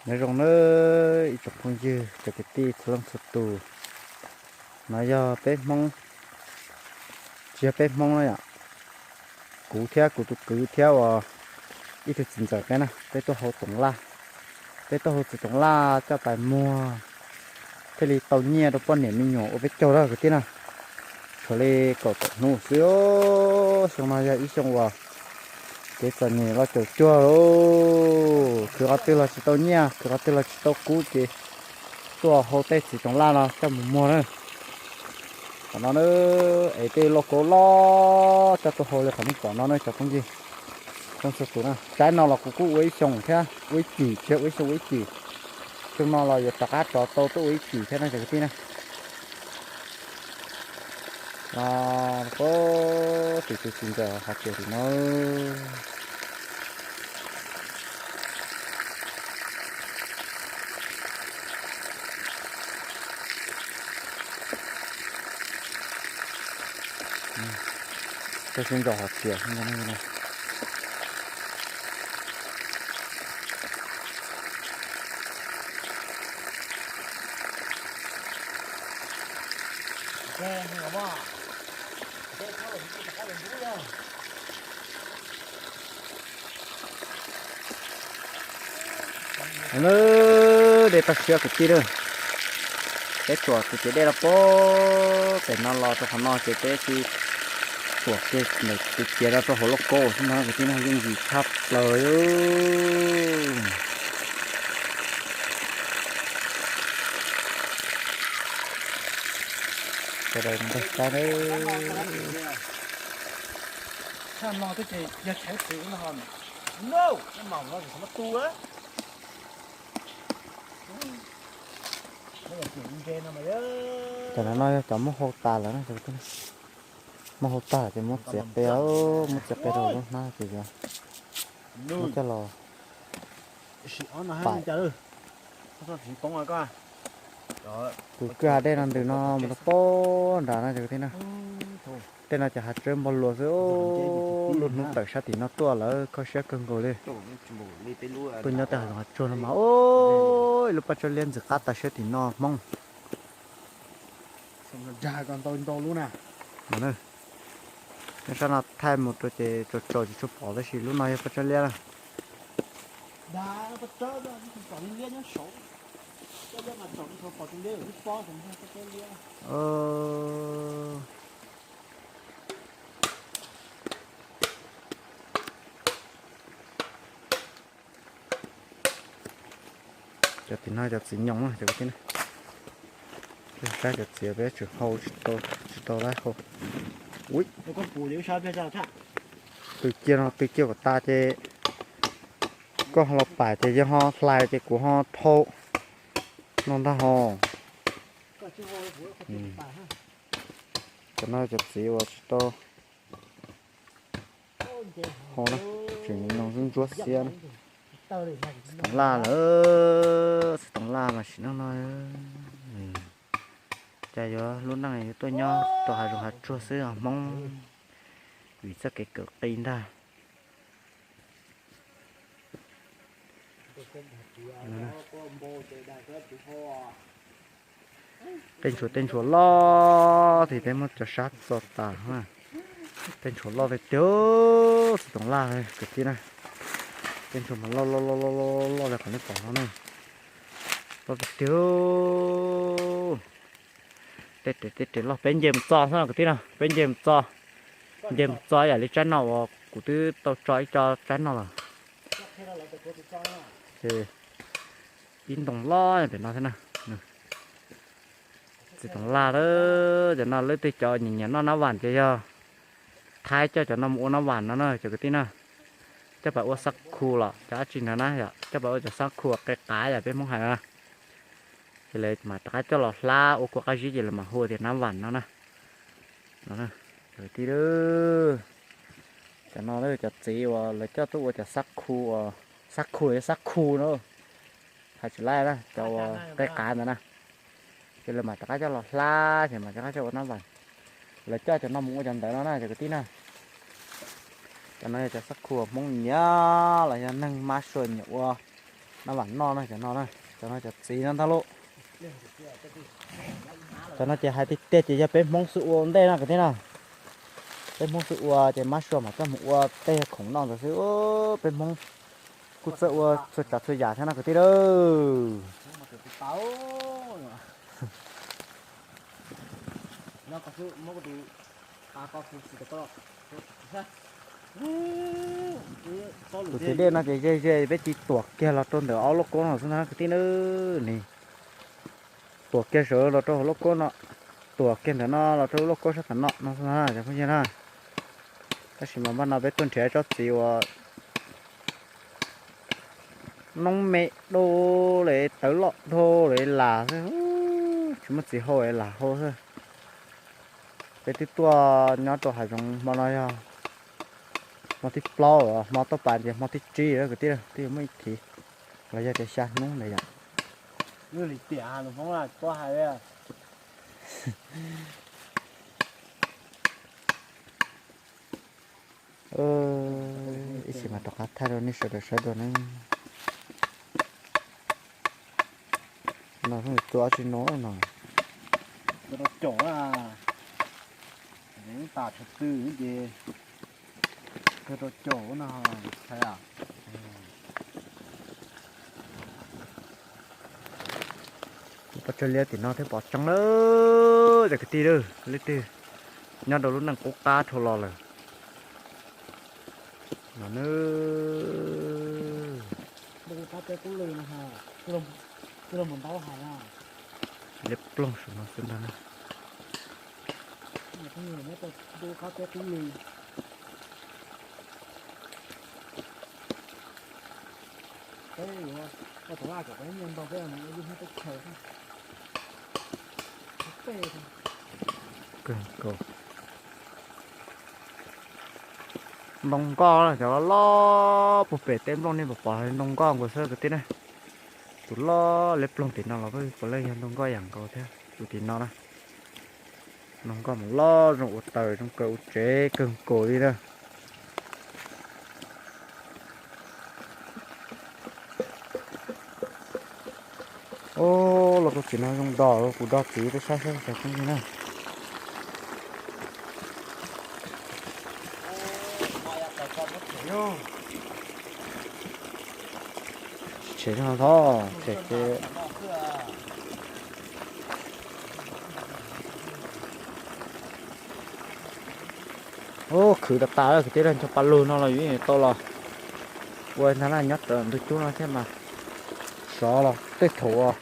Nyob zoo nawb ib tsoom phooj ywg cov kwv tij txhua leej txhua tus. No yog peb Hmoob, tsis yog peb Hmoob na yom, kuv thiab kuv tus kwv thiab uas ib tug txiv ntxawm peb na, peb tuaj hau toov laj. Peb tuaj hau txiv toov laj coj pais muag thiaj li tau nyiaj rau poj niam me nyuam ua peb caug lawm kwv tij na. Tshuav li kaum tawm hnub xwb, xyoo no yog ib xyoo uas kev txom nyem los caum cuag lauj, khwv qhov twg los tsis tau nyiaj, khwv qhov twg los tsis tau kub ces tuaj hau tej txiv toov laj no coj mus muag na. Qhov no na, es tej lauj kaub loj coj tuaj hau li qhov nej pom no na cov phooj ywg txhua tus na. Tsaib no los kuv kuj ua ib xyoo thiab, ua ib cim, tsis yog ua ib xyoo, ua ib cim. Xyoo no los yuav rov qab rov tau tuaj ua ib cim thiab no cov kwv tij na. Tus tus txiv ntxawm hais tias tim no. Koj sib nraus hais tias no. Dej toj siab kwv tij lawm. Peb tsuam tus ciav dej los pem no los rau qhov no ces peb tsuam kiag ntawm tus ciav no rau hauv lauj kaub xwb no kwv tij, yeej yim tshaj plaws. Sawv daws nteg saib nawb. Cov no yog cov muab hau tas lawm na. Muab hau tas ces muab txiav qe, muab txiav qe rau lub hnab ces yuav muab coj los pais. Tus kwj ha dej no ntws no mus rau pem nrad no cov kwv tij na. Tej no ces hav tsawb npog luas xwb. Lub hnub tawm sab tim no tuaj lawm kho siab kawg nkaus li. Tuaj nyob tej hav zoov hav tsuag no mas ib lub paj tsawb liab ntxim qab tas siab tim no Hmoob. Nyob sab no thaij mus rau ces tsaus tsaus tsis tshua pom tab sis lub no yog paj tsawb liab na. Cov tim no cov txiv nyoos na cov kwv tij na. Saib cov txiv peb tseem hau tsis tau, tsis tau lab hau. Ui, tw cia no, tw cia kom tas ces koj ho los pais ces yog ho hlais ces kuv ho thau no ntag ho. Cov no cov txiv uas tsis tau hau na, tseem nyoos ntsuab xiab na. Txiv toov laj lawm, txiv toov laj mas sim neej no cas yuav lub neej yuav tuaj nyob rau hav zoov hav tsuag xwb os Hmoob, vim txoj kev kawm qis ntag. Tej ntshua tej ntshua loj tiag, peb muab cov sab txo tas. Tej ntshua loj tiag tiag, txiv toov laj kwv tij na. Tej ntshua mas loj loj loj loj loj li qhov nej pom no na. Loj tiag tiag. Tej res tej res loj peb nce mus txo xwb no kwv tij na, peb nce mus txo. Nce mus txo yam li tsaib no uas kuv twb tau tso ib co tsaib no lawm. Ces ib ntoo loj pem no thiab na. Txiv toov laj lawm, cov no lawv tej cov nyiam nyiam noj nab vam ces yog Thaib coj cov no mus ua nab vam no na cov kwv tij na. Coj pais ua xab khu los cov dab tsi ntawd na yom, coj pais ua cov xab khu qe qav yom peb Hmoob hais na. Ces lawv mam rov qab coj los hlab ua kua qab zib ces lawv mam hu tias nab vam no na. Cov kwv tij, cov no cov txiv uas lawv coj tuaj ua cov xab khu, xab khu los yog xab khu na, hais tsis laib na, cov uas qe qav ntawd na. Ces lawv mam rov qab coj los hlab ces mam rov qab coj ua nab vam. Lawv coj cov no mus ua cov ntawd no na cov kwv tij na. Cov no yog cov xab khu Hmoob nyiam los yog neeg mab sua nyiam ua. Noj vam noj na, cov no na, cov no cov txiv no ntag lauj. Cov no ces hais tiag tiag ces yog peb Hmoob xwb ua ua ntej no kwv tij na. Peb Hmoob xwb ua ces mab sua mam coj mus ua tej khoom noj ntawd xwb. Peb Hmoob kuj txawj ua txhua tsav txhua yam thiab no kwv tij lauj. Tus txiv dej no ces ze ze peb cia tuam kiag los rau ntawm ob lub kaub no xwb ntag kwv tij na. Tuam kiag sawv los rau hauv lub kaub no, tuam kiag ntawm no los rau lub kaub sab tom no no xwb ntag cov phooj ywg na. Tab sis mas npaj no peb tuaj nrhiav tsob txiv uas noob me dau li tawv loj dhau li las xwb, tsis muaj txiv hau las hau xwb. Peb twb tuaj nyob rau hav zoov hmo no yog hmo thib plaub, hmo tuaj pas ces hmo thib tsib lawm kwv tij, twb yuav muaj ib thiv los yog tias xya hnub ntawd yom. Ib sim mas rov qab thaij rau nej sawv daws saib dua ne. No tua tsis no no. Tua rau caum na. Tas thaum twg ces tua rau caum no hais. Pov tseg liab tim no thiab pom tseeb lawm cov kwv tij, leej twg nyob rau lub neej qub qab dhau los lawm no na. Liab ploog saum no xwb ntag na. Kawg nkaus. Ntoo nkoj cov loj loj puag pem tej nplooj nej puas pom, ntoo nkoj nkaus xwb kwv tij na. Tus loj liab ploog tim no los puav leej yog ntoo nkoj yam nkaus thiab tus tim no na. Ntoo nkoj mas loj zoo ua taws zoo kawg ua tsev kawg nkaus li na. Ub, los rau tim no zoo dog, kuv dog txiv peb saib saib cov phooj ywg na. Tshem no tho, tshem ces Ub, khwv tas tas lawm kwv tij, ncho pa lug no los yus yeej tau los ua ntag na, nyob rau ntug cub no thiab mas sov los tej thaum uas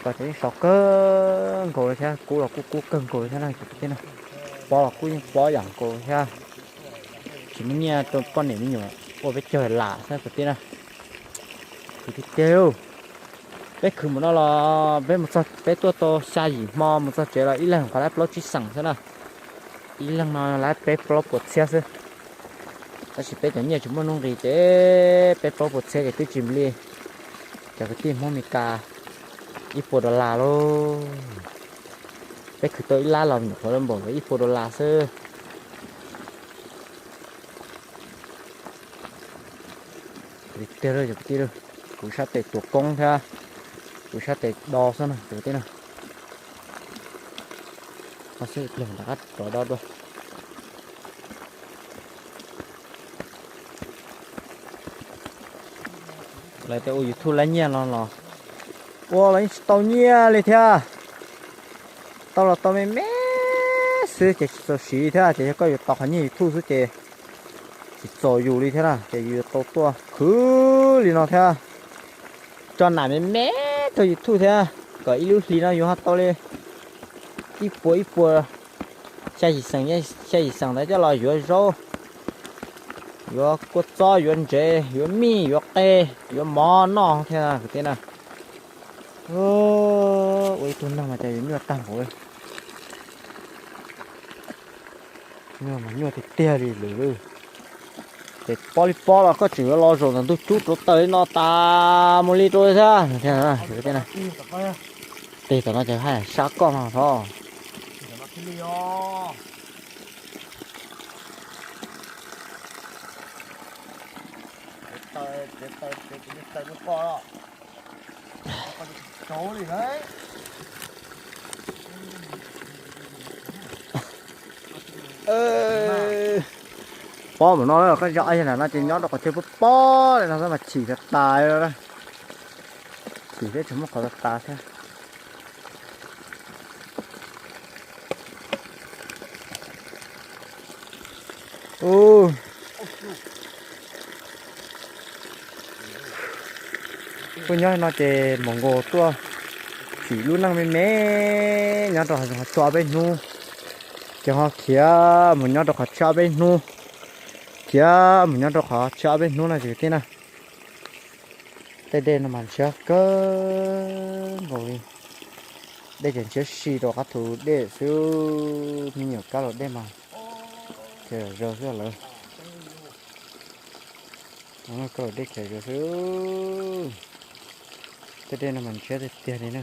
sov ces yeej sov kawg nkaus li thiab, kub los kuj kub kawg nkaus li thiab na cov kwv tij na. Pob los kuj yeej pob yam nkaus thiab. Tsis muaj nyiaj rau poj niam me nyuam ua peb caug lam xwb kwv tij na. Khwv tiag tiag. Peb khwv mus no los peb mus txog, peb tuaj tau xya yim hmo mus txog tsev los ib leeg qhov lab plaub tsib xees xwb na. Ib leeg no lab peb plaub puas txhiab xwb. Tab sis peb cov nyiaj tsis muaj nuj nqis ces peb plaub puas txhiab ces twb tsis mus li cov kwv tij Hmoob Mes Kas ib puas dollar lauj. Peb khwv tau ib lab los nyuam qhuav npaum ib puas dollar xwb. Tiag tiag, kuv sab tes tuav koob thiab, kuv sab tes do xwb na cov kwv tij na. Ho xwb ib pliag rov qab rov do dua. Lawv tias ua YouTube lab nyiaj no los ua los yeej tsis tau nyiaj li thiab. Tau los tau me me xwb ces tsis txaus siv thiab, ces yog koj yuav tos qhov nyiaj YouTube xwb ces tsis txaus yus li thiab na, ces yus yuav tau tuaj khwv li no thiab. Tso nam me me rau YouTube thiab, kom ib lub hlis no yus ho tau li ib puas ib puas, xya yim xees, xya yim xees ntawd coj los yuav zaub, yuav kua txob, yuav ntsev, yuav mij, yuav qe, yuav mov noj thiab kwv tij na. Ua ib tug neeg mas cas yuav nyuaj tag npaum li. Nyuaj mas nyuaj tiag tiag li lawm. Ces pob li pob los koj tseem yuav los zaum ntawm ntug cub rauv taws li no tas mus li rau thiab. Tig tom no ces haj sab koj no thov. Pob mus no, koj zov ib yam no ces nyob rau qhov chaw pob pob li no xwb mas chim tas tas li. Chim thiab tsis muaj qhov tas tas thiab. Tuaj nyob no ces mus nkaus tuaj tsim lub neej me me nyob rau qhov tso ob peb hnub, ces ho khiav mus nyob rau qhov tshiab ob peb hnub, khiav mus nyob rau qhov tshiab ob peb hnub no ces kwv tij na. Tej dej no mas ntshiab kawg nkaus li. Dej ces ntshiab si rau qab thu dej xwb, me nyuam kab laus dej mas khiav zom zaws xwb lawm. Kab laus dej khiav zom zaws xwb. Tej dej no mas ntshiab tiag tiag li na.